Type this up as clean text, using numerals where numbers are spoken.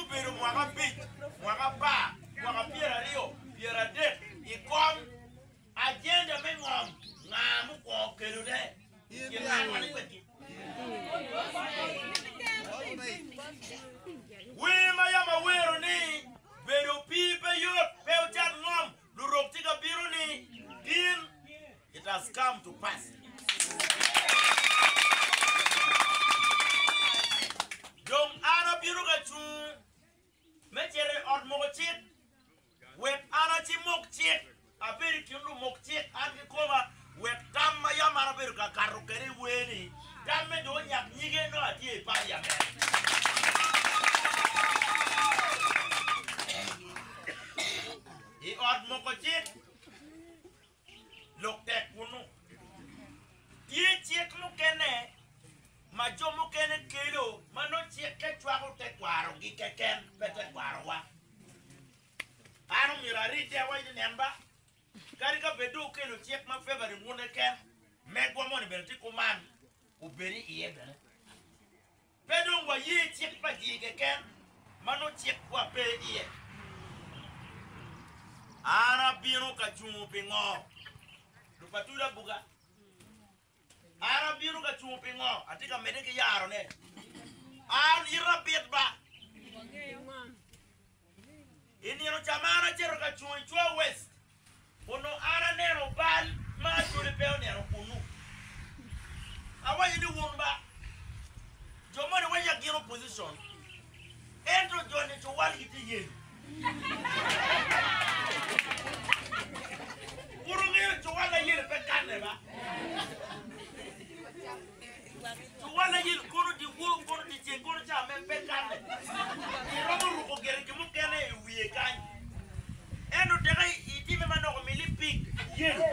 obedo mwaka abic, mwaka apar, mwaka pyeraryo, pyeradek i kom agenda me ngom, nga mukwongo kelone i kin an wani kwedgi? Wer ma yam awero ni, Bedo opii pe yot, pe wucat ngom, lurok tye ka bino ni, tin it has come to pass. Dong an abino ka cung me cito i ot moko cik, wek an acimok cik, abed i kin lumok cik an kikoma, wek tam ma yam an abedo ka kato kwede i wer-ni, tamme dong onyak nyige nongo atye i paliament. I ot moko cik, lok tek kunnu. Tye cik mukene ma jo mukene kelo ma nongo cikke cwako tekwarogi keken, pe tekwarowa. An omyero aridde awac ni nen ba, kadi ka bed dong okelo cik ma favoring wun keken, megwa moni bene tye kuman, obed iye bene. Pe dong waye cik pa jii keken ma nongo cikwa pe iye. An abino ka cungo pi ngo? Lupatula abuga. An abino ka cungo pi ngo? Atye ka medde ki yarone. An ita bit ba. I nino ca ma an acito ka cung i Cwa West, onongo an aneno bal ma Acholi pe oneno kunnu. Awaco ni wun ba, jo moni weng ya gin opposition, ento joni cuwal gitye yelo. Wun wungeyo cuwal ayelo pe kanne ba? Cuwal ayel kono dyewor, kono dyeceng, kono ca me pe kanne. Iromo ruko gire gin mukene i wiye kany. Ento teka itime manok omi lipik yelo.